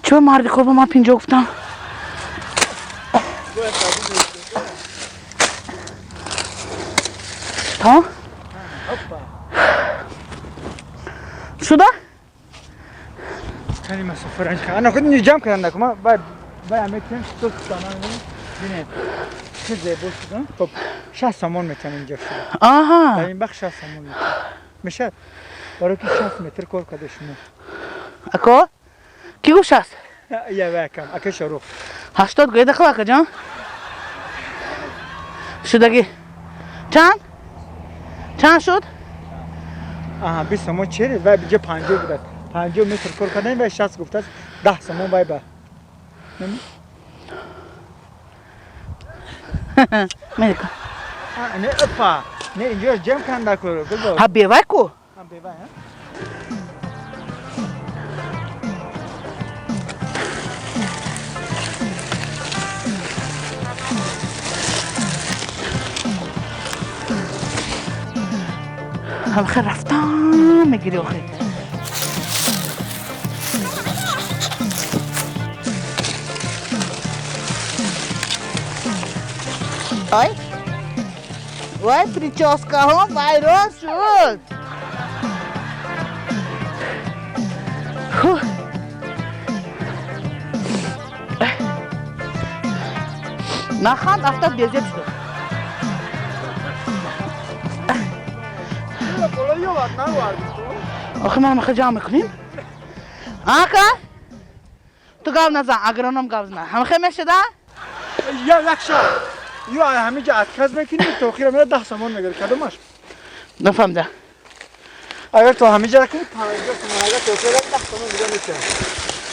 Чӣ марди кор ба ман 50 гуфтам? То? Шуда? خیلی مسافر انا خود اینجا جمع کردم نکن باید میتونیم دو تا ببینید چه زیبا شد. خب 60 سامان میتونم اینجا شد. آها در این بخش 60 سامان میتونم میشه برای که 60 متر کار کرده شما. اکو کی گفت 60؟ یا وکم اکه شروع 80 گویده خب اکه جان شدگی چند؟ چند شد؟ آها 20 سامان چه و اینجا 50 بود. 50 متر کار کردن و 60 گفته است 10 سامان وای با میکن. نه اپا نه اینجا جمع کن دکور بذار. ها بیوای کو؟ ها بیوای ها. هم خیر رفتم میگیری آخه. Ой, ой, прическа ҳо вайрон шуд. Наханд афтад безеб шуд. Охи ман мехоҳ ҷамъ мекунем. Ака, ту гап назан, агроном гап зан. Ҳамхе мешуда? Я як шаб. ё ҳаминҷа отказ мекунӣ то охира мера 10 сомон мегирӣ. Кадомаш? Нафаҳмида. Агар то ҳаминҷа кунӣ 50 сомон, агар то охира 10 сомон дига метиҳам.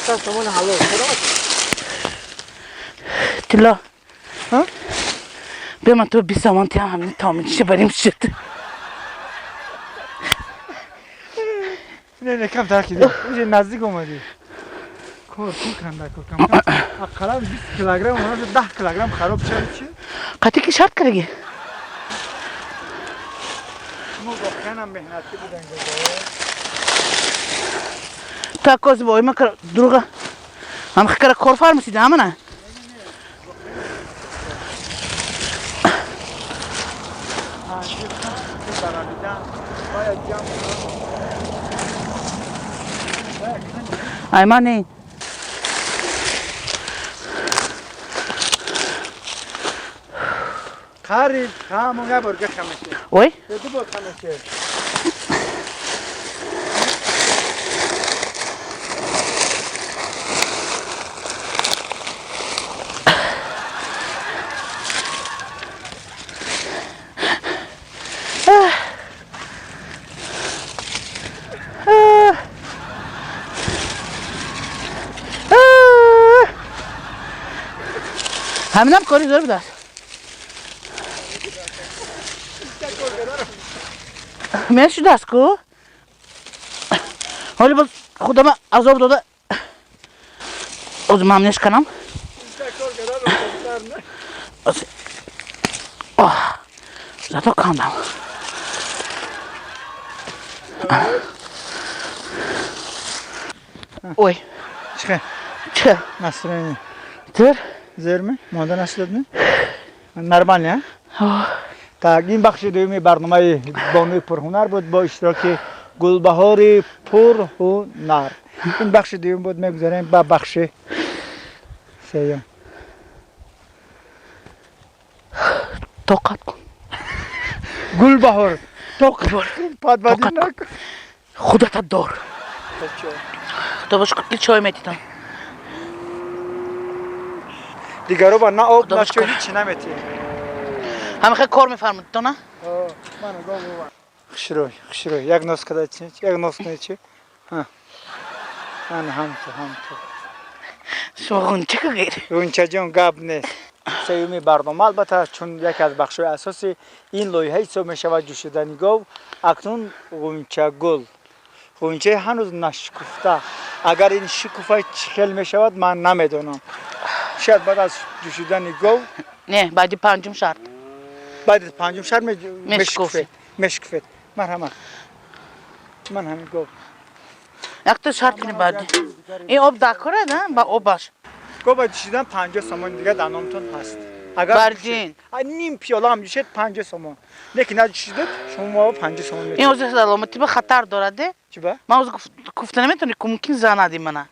10 сомон ҳалол. Кадомаш? Тилло. Ҳа? Биё ман ту 20 сомон тиҳам, ҳамин томинчиша барем шуд. Не, не, кам тарки ди. Уже наздик омадӣ. Кор кун канда кор кам. Ақаллан 20 килограмм, омада 10 килограмм хароб шуд чи? Қатъи ки шарт кардаги? Шумо воқеан ҳам меҳнатӣ будан гузо. Ту акози вой ма друга. Ҳам хикара кор фармусида ҳамана? Ай ман не. Қариб ҳамон як бор гахамеше. Ой? Ду бор хамеше. Ҳаминам кори зор будааст. Мешудааст ку? Ҳоли боз худама азоб дода. Оз ман мешканам. Зато кандам. Ой. Чӣ? Чӣ? Настроение. Тир? Зерми? Монда нашудадми? Нормально, а? Так, ин бахши дуюми барномаи бонуи пурҳунар буд бо иштироки Гулбаҳори пурҳунар. Ин бахши дуюм буд, мегузарем ба бахши сеюм. Тоқат кун. Гулбаҳор, тоқат кун, падвади накун. Худата дор. Худо бошкур, ки чой метидам. Дигаро ба на об, на чой, ҳичи наметиҳем. Ҳамихе кор мефармуд, то на? Хушрӯй, хушрӯй. Як нос када чи, як нос када чи. Ана ҳамту, ҳамту. Шумо ғунча кагир. Ғунчаҷон, гап нест. Сеюми барнома албатта, чун яке аз бахшҳои асоси ин лоиҳа ҳисоб мешавад ҷӯшидани гов, акнун ғунчагул. Ғунчаи ҳанӯз нашукуфта. Агар ин шукуфа чӣ хел мешавад, ман намедонам. Шояд баъд аз ҷӯшидани гов. Не, баъди панҷум шарт. Баъди панҷум шарт мешукуфед. Мешукуфед. Марҳамат. Ман ҳамин гов. Якта шарт кунӣ баъди. Ин об дакорад, ба обаш. Гова ҷӯшидан 50 сомон дига дар номтон ҳаст. Агар Бардин. Ним пиёла ҳам ҷӯшед 50 сомон. Лекин наҷӯшидед, шумо мо 50 сомон метиҳед. Ин ҳозир саломатӣ ба хатар дорад, де? Чӣ ба? Ман ҳозир гуфта наметавонӣ, ки мумкин занади мана.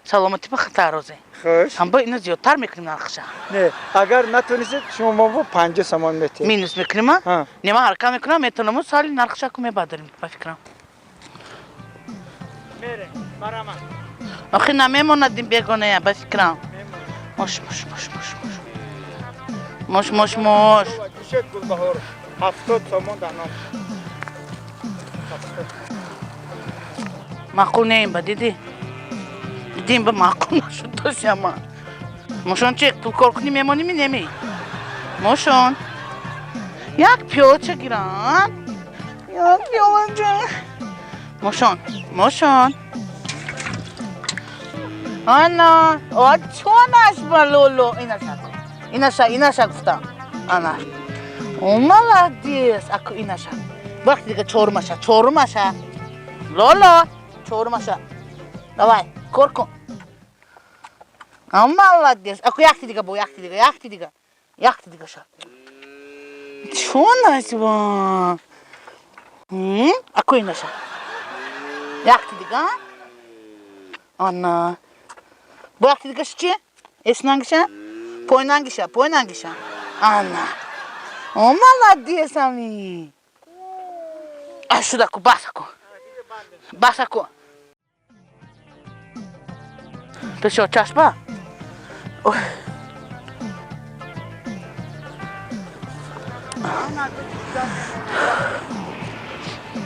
Саломатӣ ба хатар ҳозир. Хуш. Ҳам ба ина зиёдтар мекунем нархша. Не, агар натонистед, шумо мо 50 сомон метиҳед. Минус мекунем, а? Не, ман ҳаракат мекунам, метавонам сали нархша ку мебадарем, ба фикрам. Мерем, марҳамат. Охи намемонадим бегоная, ба фикрам. Мош, мош, мош, мош, мош. Мош, мош, мош. Ҷӯшед Гулбаҳор, 70 сомон дар ном. Маъқул неим ба, дидӣ? Дидим ба маъқул нашуд досяма. Мошон чи, ту кор кунӣ мемоними неми? Мошон. Як пиёлача гирам. Як пиёлача. Мошон, мошон. Ана, о чонаш ба лоло, инаша. Инаша, инаша гуфтам. Ана. О, молодец. Аку инаша. Вақти дига чорумаша, чорумаша. Лоло, чорумаша. Давай, кор кун. А, молодец. Аку якти дига бо, якти дига, якти дига. Якти дига ша. Чонаш ба. Аку инаша. Якти дига. Ана. Бо якти дига чи? Эснангиша? Пойнангиша, пойнангиша. Ана. О, молодец, ами. Ашудаку, басаку. Басаку. Пешо, чашма? Ой.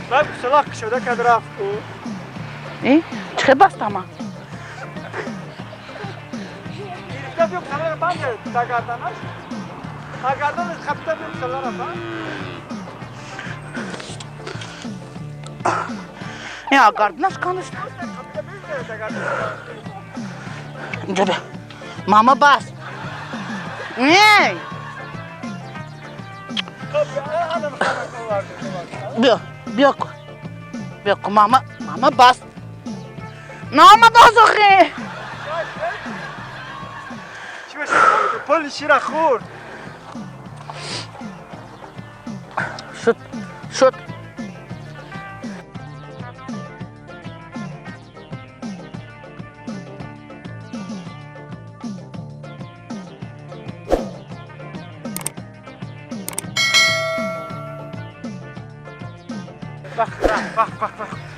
Баб, салах шуда кад рафт ӯ. Э, чӣ бастама? Гирифта биё салара банд тагарданаш. Тагарданаш хапта биё салара банд. Э, агарданаш канаш. Инҷо бия. Мама бас. Эй! Биё, биё ку. Биё ку, мама, мама бас. Наомадааст охи. Чӣ бошад? Пули шира хӯрд. Шуд, шуд.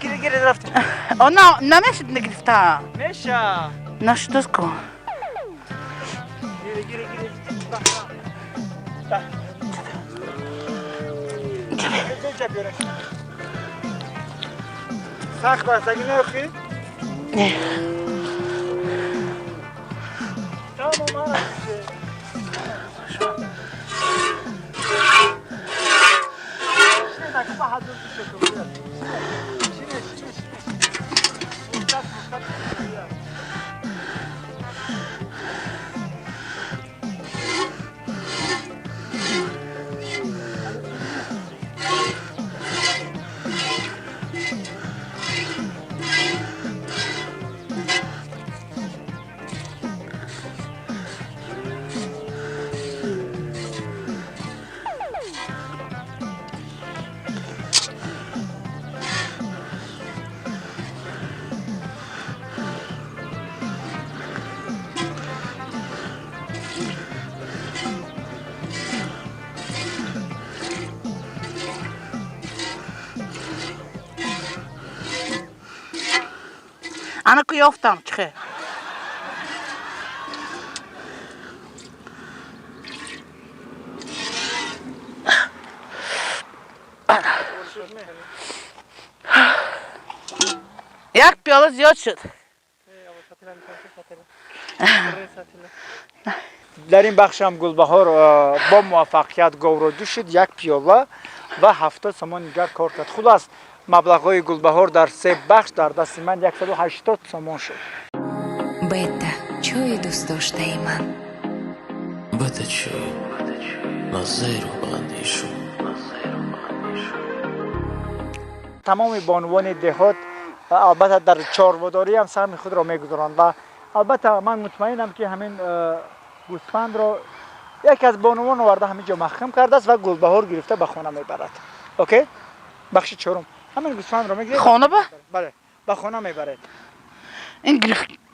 Гире, гире, рафтем. О, на, намешад нагирифта. Меша. Нашудааст ку. Гире, гире, гире. Сахт бастагӣ нахӣ? Не. Тамом, ара. Ана ку, ёфтам чихе. Як пиёла зиёд шуд. Дар ин бахшам Гулбаҳор бо муваффақият говро дӯшид, як пиёла ва 70 сомон дигар кор кард. Хулас, маблағҳои Гулбаҳор дар се бахш дар дасти ман 180 сомон шуд. Бета, чойи дӯстдоштаи ман. Бета чой, маззаи рӯҳбаландии шумо. Тамоми бонувони деҳот албатта дар чорводорӣ ҳам саҳми худро мегузоранд ва албатта ман мутмаинам, ки ҳамин гӯсфандро яке аз бонувон оварда, ҳамин ҷо маҳкам кардааст ва Гулбаҳор гирифта ба хона мебарад. Окей, бахши чорум, ҳамин гӯсфандро мегиред. Хона ба? Бале, ба хона мебаред. Ин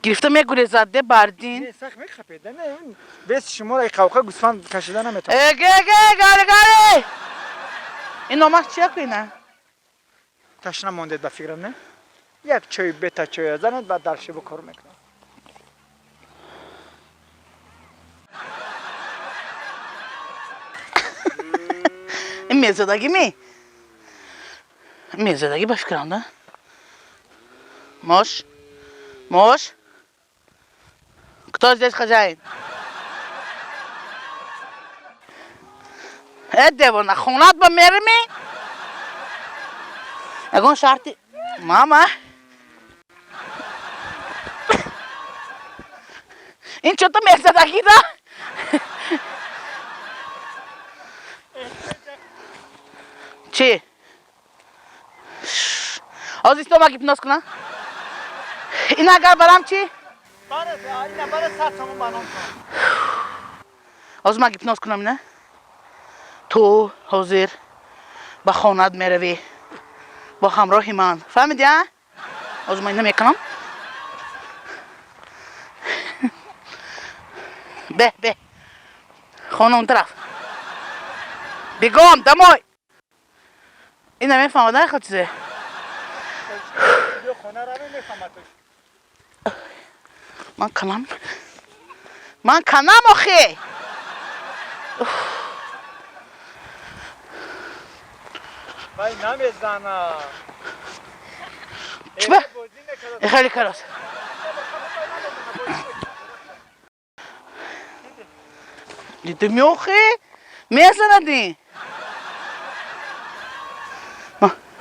гирифта мегурезад, де, Бардин. Не, сахт мехапед, не, бес шуморо қавқа гӯсфанд кашида наметавонад. Эге, эге, гари, гари, ин номаш чия ку ина? Ташна мондед, ба фикрам, не? Як чой, Бета чоя занед, баъд дар шибу кор мекунад. Ин мезадагӣ ми, мезадагӣ, ба фикрам, да. Мош, мош, кто здесь хозяин? Э, девона, хонат ба мерими, ягон шарти мама. Ин чото мезадагӣ, да. Чӣ ҳозир истома, гипноз кунам. Ин агар барам чӣ? Ина бара, 100 сомон ба ном. Ҳозир ман гипноз кунам ина. Ту ҳозир ба хонат меравӣ бо ҳамроҳи ман, фаҳмидӣ? А ҳозир ман ина мекунам. Бе, бе, хона он тараф, бегом домой. Ина мефаҳмад, на хел чизе. Хона раве, мефаҳмад. Ман канам, ман канам охе. Вай, намезана. Чиба? Хеле карас. Дидими охе, мезанади.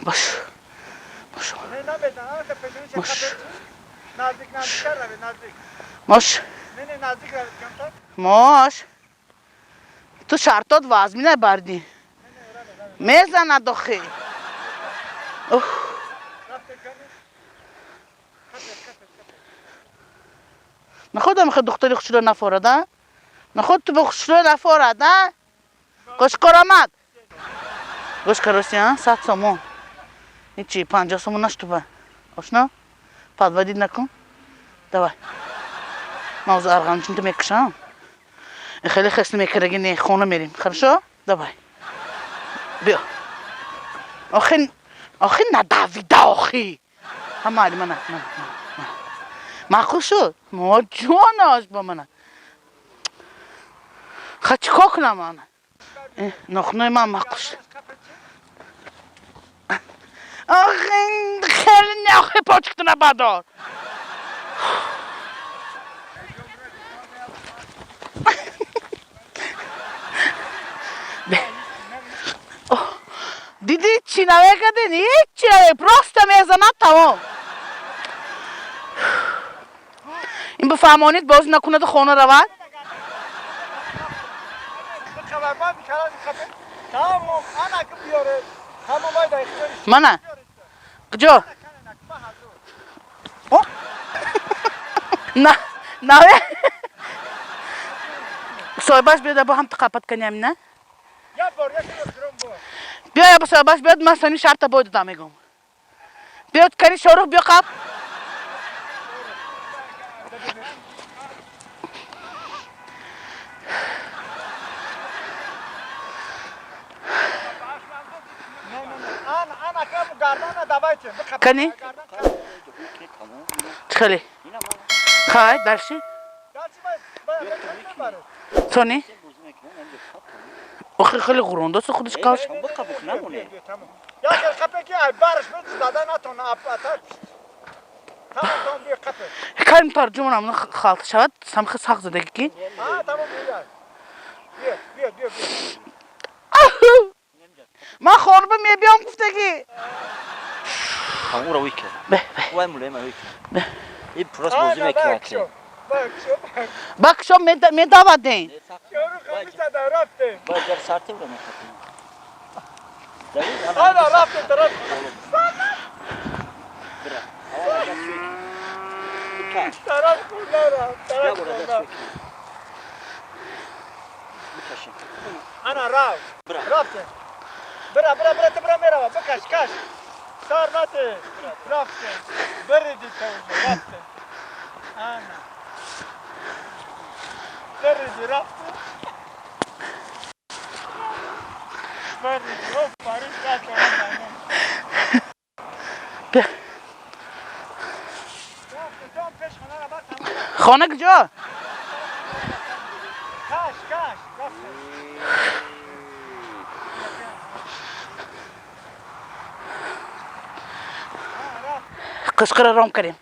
Бош, бош. Мош. Наздик, наздиктар равед, наздик. Мош. Не, не, наздик равед камтар. Мош, ту шартот вазмина бардӣ, мезанад охе. Рафте ками. Наход амихе духтари хушро нафорад, а наход ту хушро нафорад, а гӯш корамад, гӯш кароси, а 100 сомон ҳичи, 50 сомон наштуба. Ошно, подводить накун. Давай, ман ҳозир арғанчинто мекушам. Хеле хес намекардаги, не, хона мерим. Хорошо, давай, биё. Охи. Охи надавида охи. Ҳамали мана мана мана. Маъқул шуд? Мо ҷонош ба мана. Ха чикор кунам мана? Нохунои ман маъқул шуд. Охи хеле нохи почктуна бадор. Диди чӣ намекардин? Ҳечи намекард. Просто мезанад тамом. Ин бифаҳмонид бозӣ накунаду хона равад? Мана. Куҷо? На, на. Соҳибаш биёда бо ҳам тақапат каням на? Биё ба соҳибаш биёд, ман сани шарта бой додам мегӯм. Биёд кани Шорух биё қаб. Кани? Хеле. Хай, дальше. Сони? Охи хеле ғурондост худаш кавш. Кайм тарҷумонам халта шавад, самхи сахт задагӣ ки. Ман хонуба мебиём гуфтагӣ. Ҳамуро вой кард. Вай мулоима вой кард. И просто бозӣ мекунад. Ба кушо медавадем. Вай дар сарти уро мехатем. Хона куҷо? Қишқира ром кардем.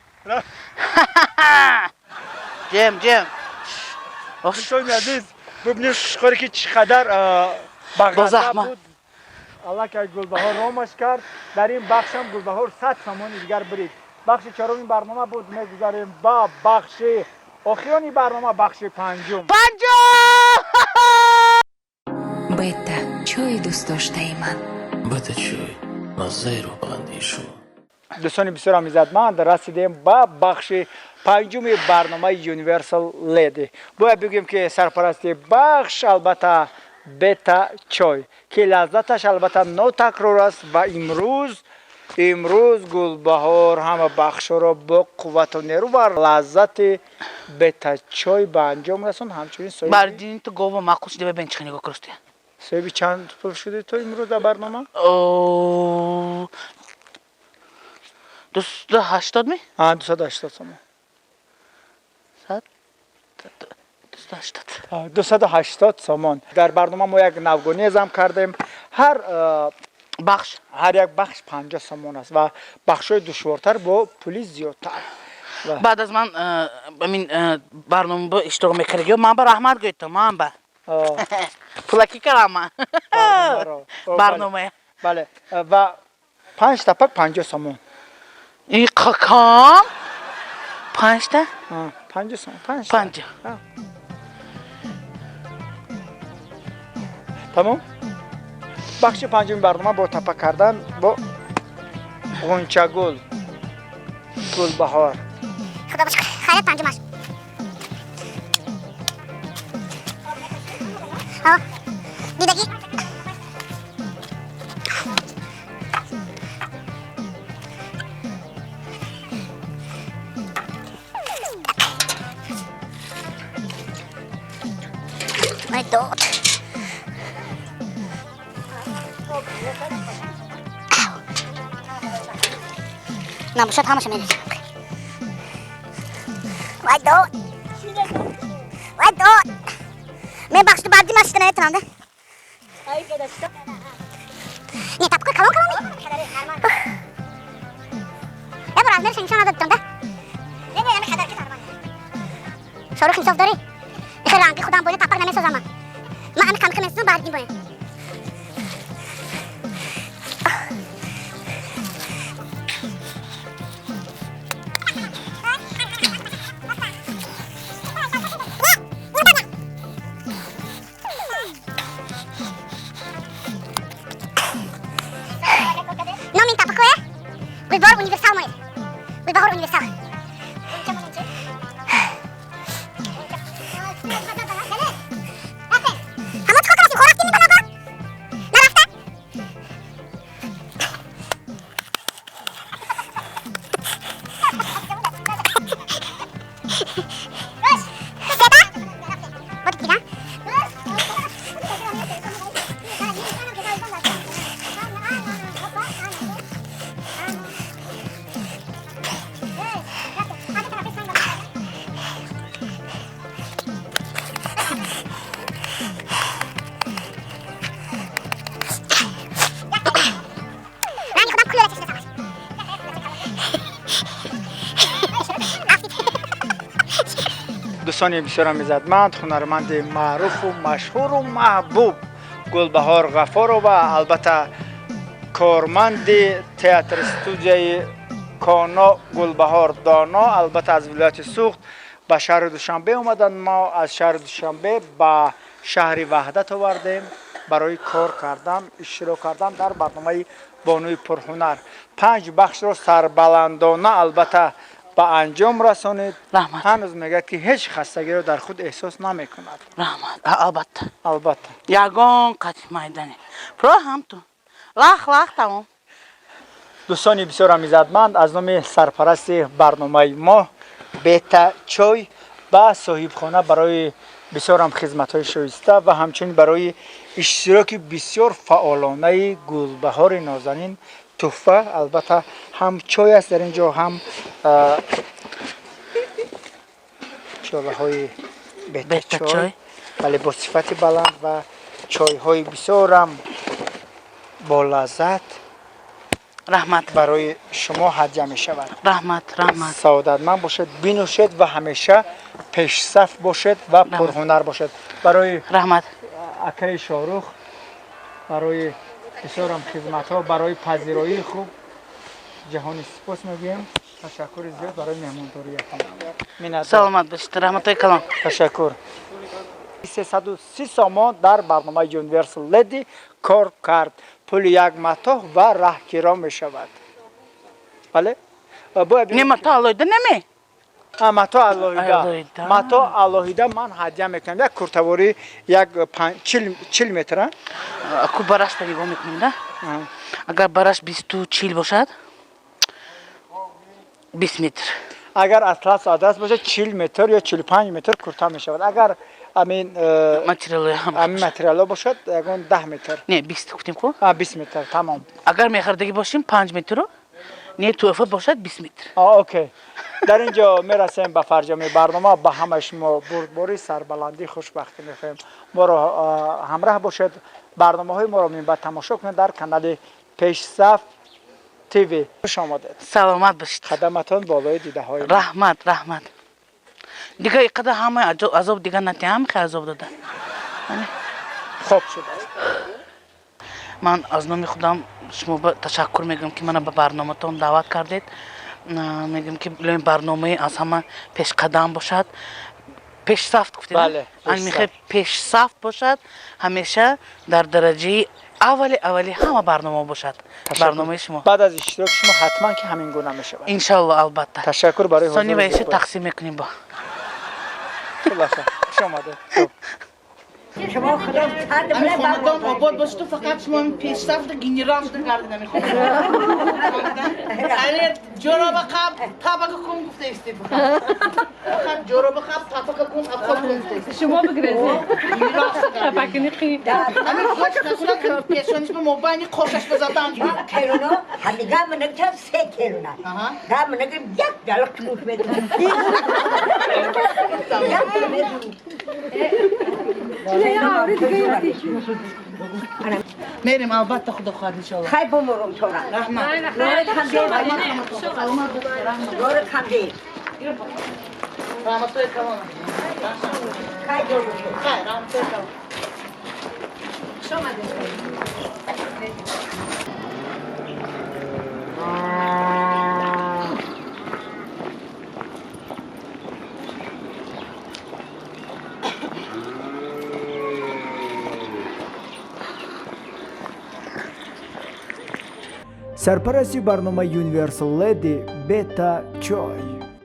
Ҷем, ҷем. Дӯстони азиз, бибинед қишқоре ки чӣ қадар бағазаб буд. Аллакай Гулбаҳор ромаш кард. Дар ин бахшам Гулбаҳор 100 сомони дигар бирид. Бахши чаҳоруми барнома буд. Мегузарем ба бахши охирони барнома, бахши панҷум. Панҷум! Бета чойи дӯстдоштаи ман. Бета чой, маззаи рӯҳбаландии шумо. Дӯстони бисёрам иззатманд, расидем ба бахши панҷуми барномаи Universal Lady. Бояд бигӯем ки сарпарасти бахш албатта Бета чой, ки лаззаташ албатта нотакрор аст ва имрӯз Гулбаҳор ҳама бахшҳоро бо қуввату нерӯ ва лаззати Бета чой ба анҷом расонд. Ҳамчунин соҳиби Бардини ту гова маъқул шуда бибин чӣ нигоҳ курстия. Соҳиби чанд пул шуди ту имрӯз дар барнома? 280 ми? 280 сомон. 280. 280 сомон. Дар барнома мо як навгонӣ зам кардем. Ҳар бахш, ҳар як бахш 50 сомон аст ва бахшҳои душвортар бо пули зиёдтар. Баъд аз ман ҳамин барнома иштирок мекардагиё, ман ба раҳмат гӯйтам, ман ба пулакӣ кардам ман барномая. Бале, ва 5 тапак 50 сомон. Ин кам? 5 та? 50 сомон, 5. 5. Тамом? Бахши панҷуми барнома бо тапак кардан бо ғунчагул Гулбаҳор. Худо бошкр, хайрат панҷумаш. Дидагӣ. Вай дод. Набошад, ҳамаша мерезем. Вай дод, вай дод, мебахш, ту баъди ман шита наметавонам да. Не, тапка калон калон. Я бор размерша нишон надодам да. Не, не, ами қадар ки нормально. Шорух, инсоф дорӣ? Ихе ранги худам боина тапак намесозам ман. Ман ами қамиқа месозам, баъдин боин. Номи ин тапакое Гулбаҳор универсал монед. Гулбаҳор универсал. Ҳамо чикор кардастем? Хо рафтем ба нага? Нарафта? Сета? Бодит дига? Ранги худам кулера чашида самаш. Дӯстони бисёрам иззатманд, ҳунарманди маъруфу машҳуру маҳбуб Гулбаҳор Ғафорова, албатта, корманди театр студияи Коно Гулбаҳор Доно, албатта, аз вилояти Суғд ба шаҳри Душанбе омаданд. Мо аз шаҳри Душанбе ба шаҳри Ваҳдат овардем барои кор кардан, иштирок кардан дар барномаи Бонуи пурҳунар. Панҷ бахшро сарбаландона, албатта, ба анҷом расонид. Раҳмат. Ҳанӯз мегӯяд, ки ҳеҷ хастагиро дар худ эҳсос намекунад. Раҳмат, албатта. Албатта. Ягон қати майдане про ҳамту лах лах тамом. Дӯстони бисёрам иззатманд, аз номи сарпарасти барномаи мо Бета чой ба соҳибхона барои бисёрам хизматҳои шоиста ва ҳамчунин барои иштироки бисёр фаъолонаи Гулбаҳори нозанин тӯҳфа, албатта, ҳам чой аст дар ин ҷо, ҳам пиёлаҳои Бета Бета чой, чой. Вале бо сифати баланд ва чойҳои бисёрам болаззат Раҳмат. барои шумо ҳадя мешавад. Раҳмат, раҳмат. Саодатманд бошед, бинӯшед ва ҳамеша пешсаф бошед ва пурҳунар бошед. Барои Раҳмат. акаи Шорух барои бисёрам хизматҳо, барои пазироии хуб ҷаҳони сипос мегӯем. Ташаккури зиёд барои меҳмондориятон. Миннатдор. Саломат бошед, раҳматҳои калон. Ташаккур. 330 сомон дар барномаи Universal Lady кор кард. Пули як матоҳ ва раҳкиро мешавад. Бале, бояд. Не, мато алоҳида неме? А, матоъ алоҳида. Алоҳида. Матоъ алоҳида ман ҳадя мекунам, як куртаворӣ як 40 метра. Ку барашта нигоҳ мекунем да. Агар бараш 20-40 бошад, 20 метр. Агар атлас адрас бошад, 40 метр ё 45 метр курта мешавад. Агар амин Материалҳои ҳам. Амин материалҳо бошад, ягон 10 метр. Не, 20 гуфтем ку. А, 20 метр, тамом. Агар мехардагӣ бошем, 5 метру не, тӯҳфа бошад, 20 метр. А, окей. Дар ин ҷо мерасем ба фарҷоми барнома. Ба ҳамаи шумо бурдборӣ, сарбаландӣ, хушбахтӣ мехоҳем. Моро ҳамраҳ бошед, барномаҳои моро минбаъд тамошо кунед дар канали Пешсаф ТВ. Хуш омадед. Саломат бошед. Қадаматон болои дидаҳои мо. Раҳмат, раҳмат. Дига иқадар ҳамаи азоб дига натиҳам, хе азоб дода. Хоб шудааст. Ман аз номи худам шумо ба ташаккур мегӯям, ки мана ба барноматон даъват кардед. Мегӯям, ки илоҳи барномаи аз ҳама пешқадам бошад. Пешсафт гуфтед? Бале. Ан мехоҳ пешсафт бошад, ҳамеша дар дараҷаи аввали аввали ҳама барнома бошад барномаи шумо. Баъд аз иштироки шумо ҳатман ки ҳамин гуна мешавад. Иншалло, албатта. Ташаккур барои Сони ҳузури ва иша зебо. тақсим мекунем бо. Хулоса, хуш омадед. Хуб. Шумо худо сад Ами хонадон обод бошад, ту фақат шумо пешрафта генерал шуда гарди намехонад. Але ҷороба қаб табака кун гуфта истед, фақат ҷороба қаб табака кун, обход кун гуфта истед. Шумо бигиред. Генерал шуда гарди. Табакини қи. Ами гош накунад, пешониш ба мобайни қошаш ба задан. Келуно ҳами гам нагтам, се келуна. Гам нагим, як далақ муш медум. Як медум. Мерем, албатта, худо хоҳад, иншолло. Хай, бумурум тора. Раҳмат. Саломат. Нори камде. Раҳматои калон. Хай, ҷору. Хай, раҳматои калон. Хуш омадед. Сарпарасти барномаи Universal Lady Бета Чой.